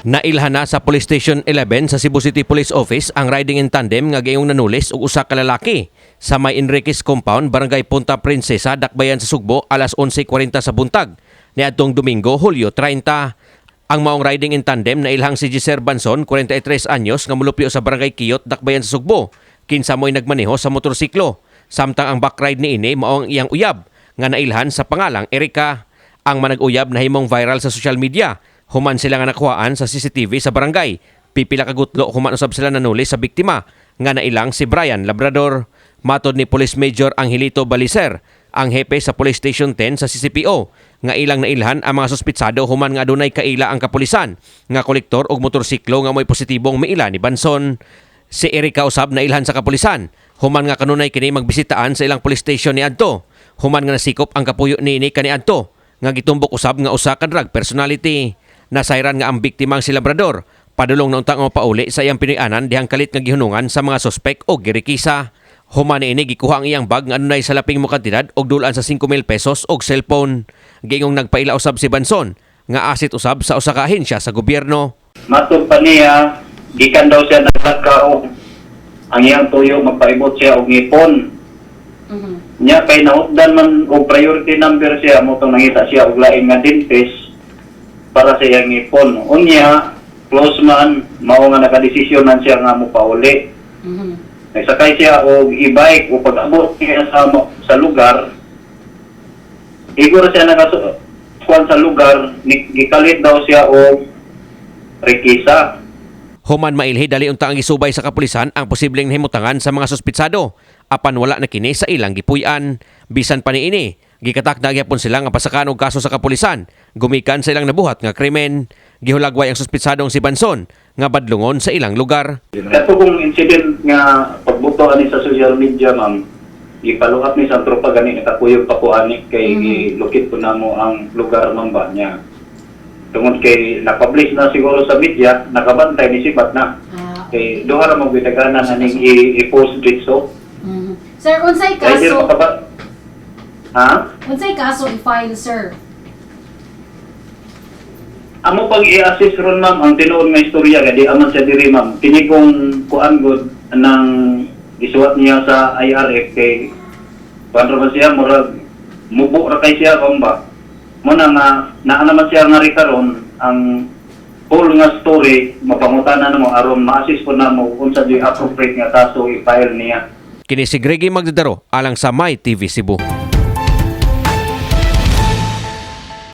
Nailhan na sa Police Station 11 sa Cebu City Police Office ang riding in tandem nga gayong nanulis og usa ka lalaki sa may Enriquez Compound, Barangay Punta Princesa, Dakbayan sa Sugbo, alas 11:40 sa buntag niadtong Domingo, Hulyo 30. Ang maong riding in tandem na ilhang si Giser Banson, 43 anyos, nga mulupyo sa Barangay Kiyot, Dakbayan sa Sugbo, kinsa mo'y nagmaneho sa motorsiklo. Samtang ang backride niini mao ang iyang uyab nga nailhan sa pangalang Erika. Ang manag-uyab nahimong viral sa social media human sila nga nakuhaan sa CCTV sa barangay. Pipila ka gutlo human usab sila nanuli sa biktima nga nailang si Brian Labrador. Matod ni Police Major Angelito Balicer, ang hepe sa Police Station 10 sa CCPO, nga ilang nailhan ang mga suspitsado human nga adunay kaila ang kapulisan nga kolektor og motorsiklo nga mo'y positibong miila ni Banson. Si Erika usab nailhan sa kapulisan human nga kanunay kini magbisitaan sa ilang police station niadto, human nga nasikop ang kapuyo niini kaniadto nga gitumbok usab nga usa ka drug personality. Nasayran nga ang biktimang si Labrador padulong na untang pauli sa iyang Pinoy-anan dihang kalit nga gihunungan sa mga sospek og girikisa. Human niini, gikuha ang iyang bag nga adunay salaping mo kantidad og dulaan sa 5,000 pesos og cellphone. Giingong nagpaila usab si Banson nga asset usab sa usa ka ahensya sa gobyerno. Matod pa niya, gikan daw siya naglakaw, ang iyang tuyo magpaibot siya og ngipon. Nya kay nahutdan man og priority number siya mo tong nangita siya og lain nga dentist para sa iyang ngipon. Unya, close man, mao nga nakadesisyonan siya nga mopauli. Nagsakay siya og e-bike o pag-abot niya sa lugar, igor siya nakasukuan sa lugar, gikalit daw siya og rekisa. Human mailhi, dali unta ang gisubay sa kapulisan ang posibleng nahimutangan sa mga suspitsado. Apan wala na kini sa ilang gipuy-an. Bisan pa niini, gikatak na gyapon sila nga pasakan og kaso sa kapulisan gumikan sa ilang nabuhat nga krimen. Gihulagway ang suspitsadong si Banson nga badlungon sa ilang lugar. Kato kung incident nga pagbuto ani sa social media, ma'am, gifollow up ni sa tropa gani, nakakuyog pa ko ani kay gilukit ko namo ang lugar, ma'am, ba niya. Tungod kay na-publish na siguro sa media, nakabantay ni sibat na. Kay duha ra mo gitaganan aning i-post dito. Sir, unsay Kay di kaso? makaba. Ha? Unsay kaso i-file, sir? Amo pag i-assist ron, ma'am, ang tinuod nga istorya kay di aman siya diri, ma'am. Kini kong kuan gud nang gisuwat niya sa IRF kay kuan ra man siya, murag mubo ra kay siya kung ba. Mo na nga naa naman siya nga ri karon ang full nga story mapangutana namo aron ma-assist po namo unsa di appropriate nga kaso i-file niya. Kini si Greggy Magdadaro alang sa My TV Cebu.